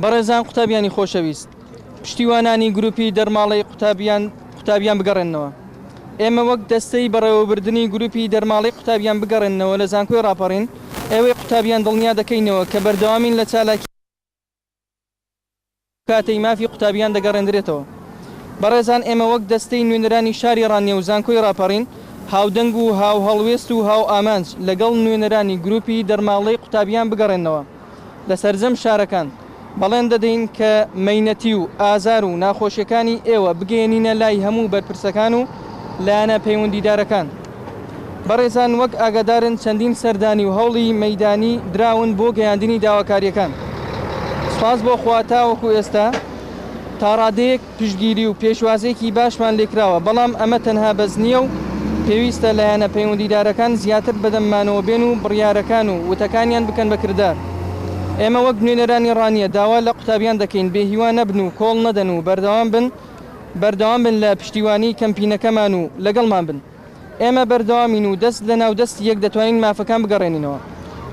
بەڕێزان قوتابیانی خۆشەویست، پشتیوانانی گروپی دەرماڵەی قوتابیان قوتابیان بگەڕێننەوە. ئێمە وەک دەستەی بەڕێوەبردنی گروپی دەرماڵەی قوتابیان بگەڕێننەوە لە زانکۆی ڕاپەڕین، ئێوەی قوتابیان دڵنیا دەکەینەوە کە بەردەوامین لە چالاکی کاتەی مافی قوتابیان دەگەڕێندرێتەوە. بەڕێزان ئێمە وەک دەستەی نوێنەرانی شاری ڕانیە و زانکۆی ڕاپەڕین هاودەنگ و هاوهەڵوێست و هاوئامانج لەگەڵ نوێنەرانی گروپی دەرماڵەی قوتابیان بگەڕێنەوە لە سەرجەم شارەکان بەڵێن دەدەین کە مەینەتی و ئازار و ناخۆشیەکانی ئێوە بگەیەنینە لای هەموو بەرپرسەکان و لایەنە پەیوەندیدارەکان. بەڕێزان وەک ئاگادارن چەندین سەردانی و هەوڵی مەیدانی دراون بۆ گەیاندنی داواکاریەکان. سوپاس بۆ خوا تاوەکو ئێستا تاڕادەیەک پشتگیری و پێشوازیەکی باشمان لێکراوە، بەڵام ئەمە تەنها بەس نییە و پێویستە لایەنە پەیوەندیدارەکان زیاتر بەدەممانەوە بێن و بڕیارەکان و وتەکانیان بکەن بە کردار. ئێمە وەک نوێنەرانی ڕانیە داوا لە قوتابیان دەکەین بێ هیوا نەبن و کۆڵ نەدەن و بەردەوام بن بەردەوام بن لە پشتیوانی کەمپینەکەمان و لەگەڵمان بن. ئێمە بەردەوامین و دەست لە ناو دەستی یەک دەتوانین مافەکان بگەڕێنینەوە.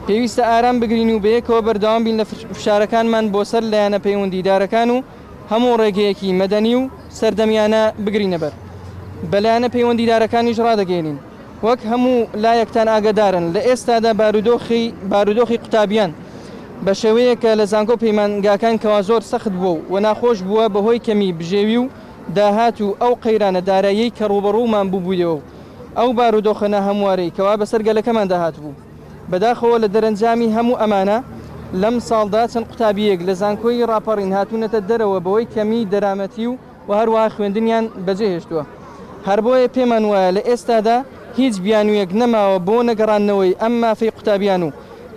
پێویستە ئارام بگرین و بەیەکەوە بەردەوام بین لە فشارەکانمان بۆ سەر لایەنە پەیوەندیدارەکان و هەموو ڕێگەیەکی مەدەنی و سەردەمیانە بگرینە بەر. بە لایەنە پەیوەندیدارەکانیش ڕادەگەیەنین وەک هەموو لایەکتان ئاگەدارن لە ئێستادا بارودۆخی بارودۆخی قوتابیان بە شێوەیەکە لە زانکۆ پەیمانگاکان کەوا زۆر سەخت بووە و ناخۆش بووە بەهۆی کەمی بژێوی و داهات و ئەو قەیرانە داراییەی کە ڕووبەڕوومان بووبوویەوە و ئەو بارودۆخە ناهەموارەی کەوا بەسەر گەلەکەماندا هاتبوو. بەداخەوە لە دەرەنجامی هەموو ئەمانە لەم ساڵدا چەند قوتابییەک لە زانکۆی ڕاپەڕین هاتوونەتە دەرەوە بەهۆی کەمی دەرامەتی و و هەروەها خوێندنیان بەجێهێشتووە. هەر بۆیە پێمان وایە لە ئێستادا هیچ بیانوویەک نەماوە بۆ نەگەڕاندنەوەی ئەم مافەی قوتابیان و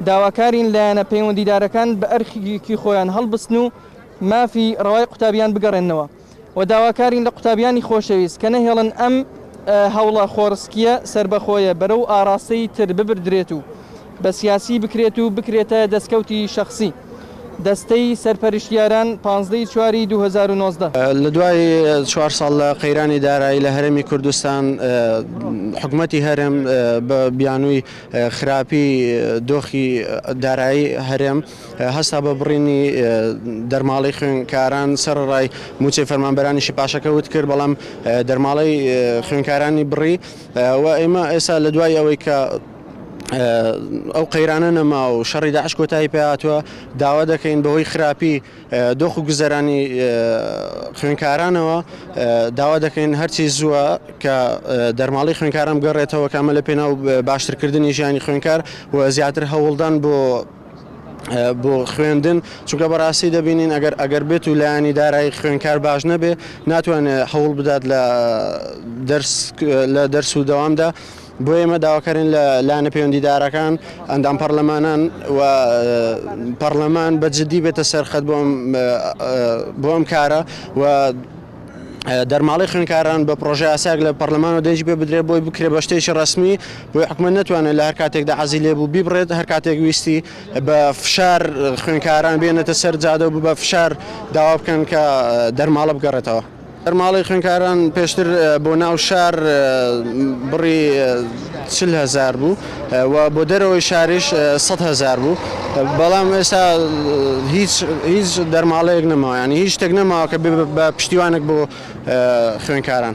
داواکارین لایەنە پەیوەندیدارەکان بە ئەرکی خۆیان هەڵبستن و مافی ڕەوای قوتابیان بگەڕێننەوە و داواکارین لە قوتابیانی خۆشەویست کە نەهێڵن ئەم هەوڵە خۆڕسکییە سەربەخۆیە بەرەو ئاڕاستەی تر ببردرێت و بە سیاسی بکرێت و بکرێتە دەستکەوتی شەخسی. دەستەی سەرپەرشتیاران، 15 ی چواری 2019. لە دوای چوار ساڵ لە قەیرانی دارایی لە هەرێمی کوردستان، حکومەتی هەرێم بە بیانووی خراپی دۆخی دارایی هەرێم هەستا بە بڕینی دەرماڵەی خوێندکاران، سەرەڕای مووچەی فەرمانبەرانیشی پاشەکەوت کرد، بەڵام دەرماڵەی خوێندکارانی بڕی و ئێمە ئێستا لە دوای ئەوەی کە ئەو قەیرانە نەما و شەڕی داعش کۆتایی پێهاتووە، داوا دەکەین بەهۆی خراپی دۆخ و گوزەرانی خوێندکارانەوە داوا دەکەین هەرچی زووە کە دەرماڵەی خوێندکاران بگەڕێتەوە کە ئەمە لە پێناو باشترکردنی ژیانی خوێندکار و زیاتر هەوڵدان بۆ بۆ خوێندن چونکە بەڕاستی دەبینین ئەگەر ئەگەر بێت و لایەنی دارایی خوێندکار باش نەبێ ناتوانێت هەوڵ بدات لە دەرس لە دەرس و دەوامدا بۆ ئێمە داواکارین لە لایەنە پەیوەندیدارەکان، ئەندام پەڕلەمانان و پەڕلەمان بە جدی بێتە سەرخەت بۆ ئەم کارە و دەرماڵەی خوێندکاران بە پڕۆژە یاسایەک لە پەڕلەمان و دەنگی پێ بدرێت بۆی بکرێت بە شتێکی ڕەسمی بۆی حکومەت نەتوانێت لە هەر کاتێکدا حەزی لێ بوو بیبڕێت هەر کاتێک ویستی بە فشار خوێندکاران بێنێتە سەر جادە و بە فشار داوا بکەن کە دەرماڵە بگەڕێتەوە. دەرماڵەی خوێندکاران پێشتر بۆ ناو شار بڕی 40 هەزار بوو و بۆ دەرەوەی شاریش 100 هەزار بوو، بەڵام ئێستا هیچ هیچ دەرماڵەیەک نەماوە، یانی هیچ شتێک نەماوە کە بە پشتیوانێک بۆ خوێندکاران.